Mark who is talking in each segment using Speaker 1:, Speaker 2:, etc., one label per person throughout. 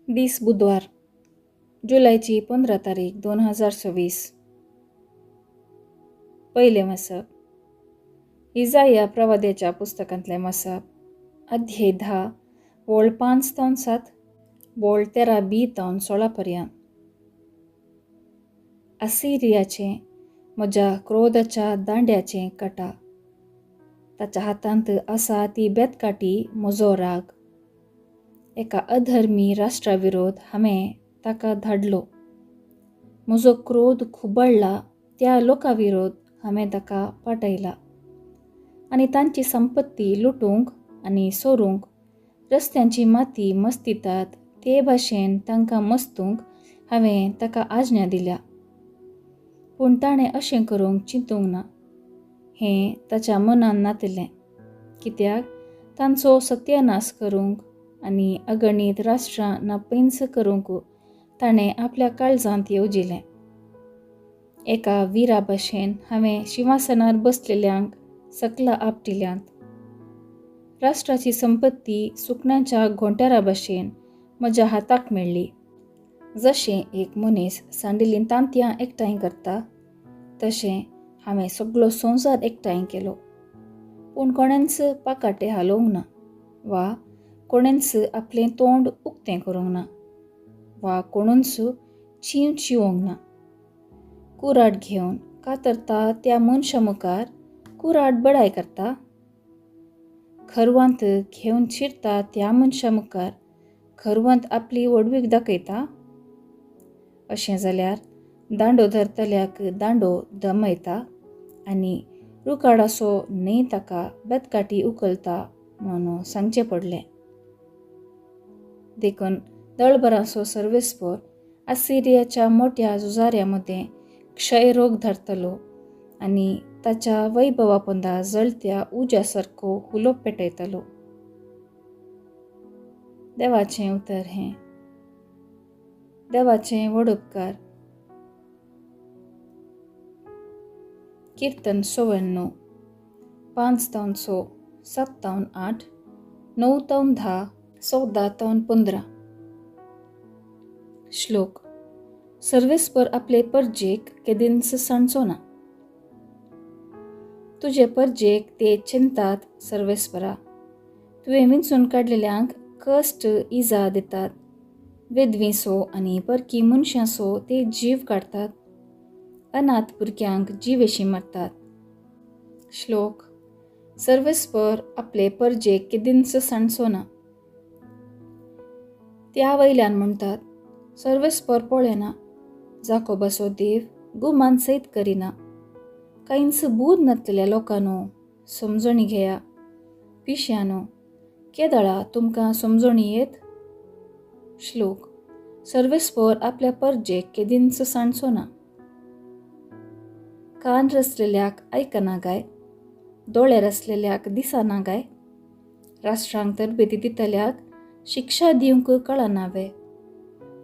Speaker 1: दीस बुधवार, जुलयची 15 तारीख 2026. पयलें वाचप इजाया प्रवाद्याच्या पुस्तकांतलें वाचप, अध्याय 10, वळ 5 तावन 7, वळ 13 बी तावन 16 पर्यंत. असिरियाचें म्हज्या क्रोधाच्या दांड्याचें कटा, ताच्या हातांत आसा ती बेतकाटी म्हजो राग. एका अधर्मी राष्ट्रा विरोध हांवें ताका धाडलो, म्हजो क्रोध खुबळ्ळा त्या लोका विरोध हांवें ताका पाठयला, आनी तांची संपत्ती लुटूंक आनी सोरूंक रस्त्यांची माती मस्तितात ते भाशेन तांकां मस्तूंक हांवें ताका आज्ञा दिल्या. पूण ताणें अशें करूंक चिंतूंक ना, हें ताच्या मनान नातिल्लें, कित्याक तांचो सत्यानाश करूंक आनी अगणीत राष्ट्रां नापैंस करूंक ताणें आपल्या काळजांत येवजिलें. एका विरा भाशेन हांवें शिंवासनार बसलेल्यांक सकला आपटिल्यांत. राष्ट्राची संपत्ती सुकण्यांच्या घोंटेरा भाशेन म्हज्या हाताक मेळ्ळी. जशें एक मनीस सांडिल्लीं तांतयां एकठांय करता तशें हांवें सगलो संवसार एकठांय केलो, पूण कोणेंच पाकाटे हालोवंक ना वा कोणेंच आपलें तोंड उक्तें करूंक ना वा कोणूच चींव चिवोंक ना. कुराड घेवन कातरता त्या मनशा मुखार कुराड बडाय करता, खरवांत घेवन चिरता त्या मनशा मुखार खरवांत आपली व्हडवीक दाखयता. अशें जाल्यार दांडो धरतल्याक दांडो दमयता आनी रुकाडासो न्हय ताका बेतकाटी उखलता म्हणून सांगचें पडलें. देखून दळभराचो सर्वेस्पर असिरियाच्या मोट्या झुजाऱ्या मदें क्षयरोग धरतलो आनी ताच्या वैभवा पोंदा जळत्या उज्या सारको हुलोप पेटयतलो. देवाचें उतर हें. देवाचें व्हड उपकार. किर्तन 94, 5 तावन 6, 7 तावन 8, 9 तावन 10, 14 तावन 15. श्लोक. सर्वेस्पर आपले परजेक केदींच सांडचो ना. तुजे परजेक ते चिंतात सर्वेस्परा, तुवें विंचून काडलेल्यांक कश्ट इजा दितात. वेदवींसो आनी परकी मनशांसो ते जीव काडटात, अनाथ भुरग्यांक जिवेशी मारतात. श्लोक. सर्वेस्पर आपले परजेक केदींच सांडचो ना. त्या वयल्यान म्हणटात, सर्वेस्पर पळयना, जाकोबाचो देव गुमान सयत करिना. कांयच बूद नासलेल्या लोकांनो समजणी घेया, पिश्यानो केदळा तुमकां समजणी येत. श्लोक. सर्वेस्पर आपल्या परजेक केदींच सांडचो ना. कान रसलेल्याक आयकना गाय, दोळे रसलेल्याक दिसना गाय, राष्ट्रांक तरबेती दितल्याक शिक्षा दिवंक कळना वे,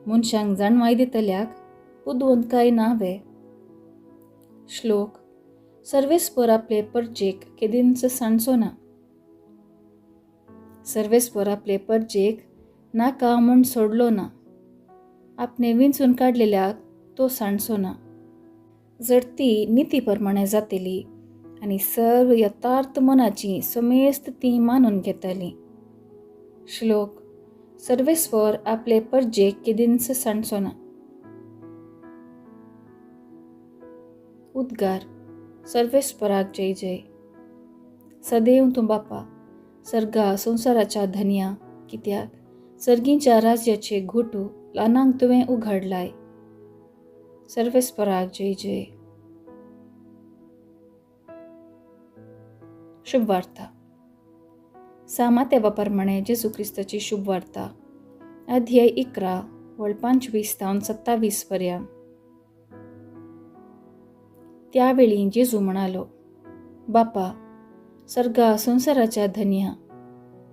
Speaker 1: मनशांक जाणवाय दितल्याक बुदवंतकाय ना वे. श्लोक. सर्वेस्पर आपले परजेक केदींच सांडचो ना. सर्वेस्पर आपले परजेक नाका म्हूण सोडलो ना, आपणे विंचून काडलेल्याक तो सांडचो ना. जर ती निती प्रमाणे जातली आनी सर्व यथार्थ मनाची समेस्त ती मानून घेतली. श्लोक. सर्वेस्पर आपले परजेक केदींच सांडचो ना. उद्गार. सर्वेस्पराक जय जय. सदैव तूं बापा सर्गा संवसाराच्या धनया, कित्याक सर्गींच्या राज्याचे घुटू ल्हानांक तुवें उघडलाय. सर्वेस्पराक जय जय. शुभवार्ता. सामातेवा प्रमाणे जेजू क्रिस्ताची शुभवार्ता, अध्याय 11, वळ 25 तावन 27 पर्यंत. त्यावेळी जेजू म्हणालो, बापा सर्गा संवसाराच्या धनया,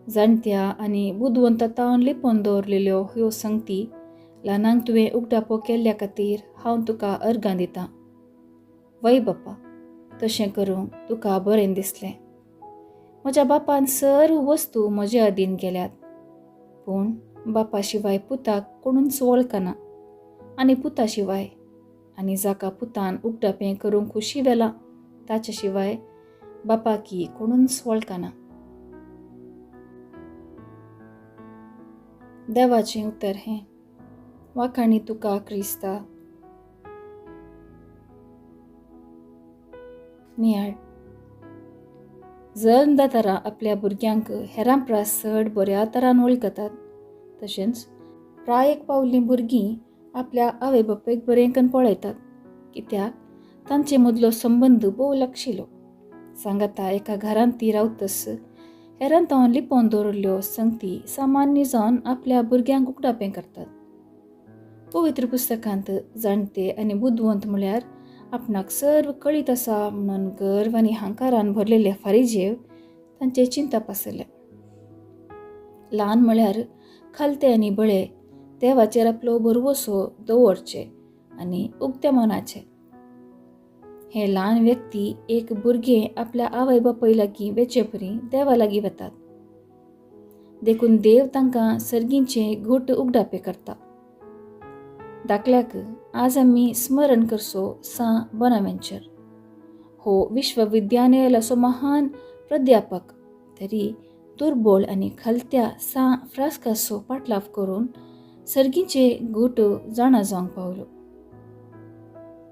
Speaker 1: जाणत्या आनी बुदवंता तावन लिपोवन दवरलेल्यो ह्यो संगती ल्हानांक तुवें उगडापो केल्ल्या खातीर हांव तुका अर्गां दितां. वय बापा, तशें करूंक तुका बरें दिसलें. म्हज्या बापान सर्व वस्तू म्हजे अधीन केल्यात, पूण बापा शिवाय पुताक कोणूच वळखना आनी पुता शिवाय आनी जाका पुतान उगडापें करूंक खुशी वेला ताच्या शिवाय बापाकी कोणूच वळखना. देवाचें उतर हें. वाखाणी तुका क्रिस्ता. नियाळ. जल्मदातारां आपल्या भुरग्यांक हेरां परस चड बऱ्या तरान वळखतात, तशेंच प्रायेक पावल्लीं भुरगीं आपल्या आवय बापायक बरें करून पळयतात, कित्याक तांचे मदलो संबंद भोव लागशिलो. सांगाता एका घरांत ती रावतस हेरां तावन लिपोवन दवरिल्ल्यो संगती सामान्य जावन आपल्या भुरग्यांक उगडापें करतात. पवित्र पुस्तकांत जाणटे आनी बुदवंत म्हळ्यार आपणाक सर्व कळीत आसा म्हणून गर्व आनी हांकारान भरलेले फारिजेव तांचे चिंतप आसलें. ल्हान म्हळ्यार खालते आनी बळे देवाचेर आपलो भरवसो दवरचे आनी उक्त्या मनाचे. हे ल्हान व्यक्ती एक भुरगें आपल्या आवय बापाय लागीं वेचे परी देवा लागीं वतात, देखून देव तांकां सर्गींचे घट उगडापे करता. दाखल्याक आज आमी स्मरण करचो सां बोनावेंचर हो विश्वविद्यालयाचो महान प्राध्यापक तरी दुर्बळ आनी खालत्या सां फ्रास्काचो पाटलाव करून सर्गीचे घट जाणा जावंक पावलो.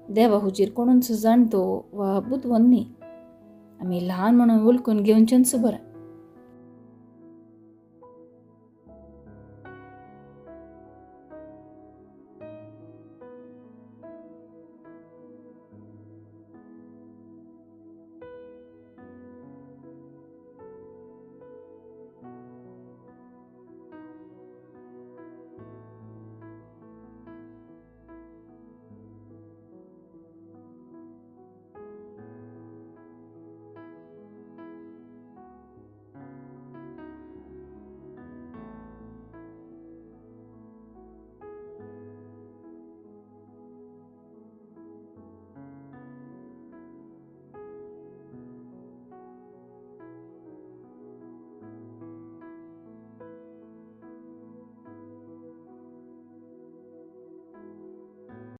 Speaker 1: देवा हुजीर कोणूच जाणतो वा बुदवंत न्ही, आमी ल्हान म्हणून वळखून घेवचेंच बरें.